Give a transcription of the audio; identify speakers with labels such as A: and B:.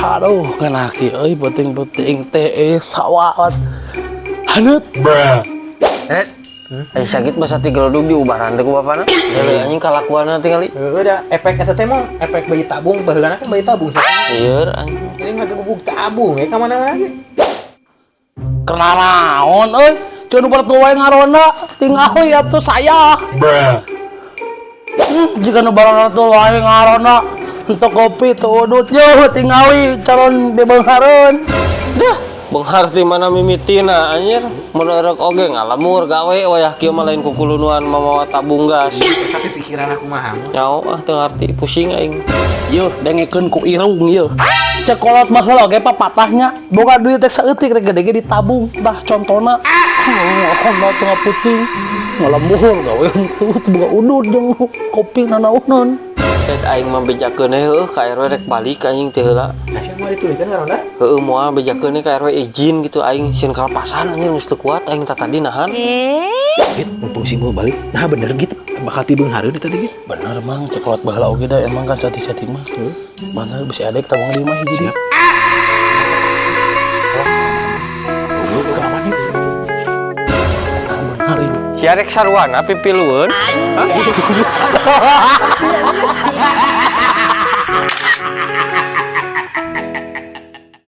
A: Aduh, ngeunah kieu euy peuting-peuting teh sawat. Haneut.
B: Eh, aing sakit basa tigeledug diubaran teh ku bapana. Deuleu anjing kalakuanna tingali.
C: Heeh, da efek eta teh mah efek bayi tabung, baheulana kan bayi tabung sih.
B: Ieu anjing.
C: Ini ngagegubug tabung ya ka mana-mana ge.
A: Keur naraon euy? Ceuk nu baratua wae ngaronda, tingali atuh saya. Jika nu baratua wae ngaronda, untuk kopi teu udut yo tingali calon bebeunghareun.
B: Dah, beunghar ti mana mimitina anjir. Mun eureuk oge ngalemur gawe wayah kieu mah lain kukulunuan mamawa tabung gas.
C: Tapi pikiran aku mah.
B: Nyaho ah, teu ngarti, pusing aing.
A: Yeuh, dengekeun ku irung yeuh. Cek kolot baheula oge papatahnya, boga duit teh saeutik rek gede ge ditabung. Dah contona. Oh, tengah puting. Ngalembur gawe henteu teu boga udut jeung kopi nanaonan.
B: Rek aing mah bejakeun we heueuh ka RW, rek balik anjing teh heula.
C: Nah, sia moal ditulikeun ngaronda?
B: Heueuh, moal, bejakeun we ka RW izin gitu, aing sieun kalepasan anjir, geus teu kuat aing tadi nahan.
C: Git, mumpung si mau balik. Nah, bener gitu. Bakal tibeunghareun eta teh, Git.
A: Bener, Mang, cek kolot baheula oge da emang kan sati-sati mah. Mana bisa ada tabung di mah hiji.
C: Siap. Goblok aman yuk.
A: Bener ini.
B: Sia rek saruana pipilueun? Hah?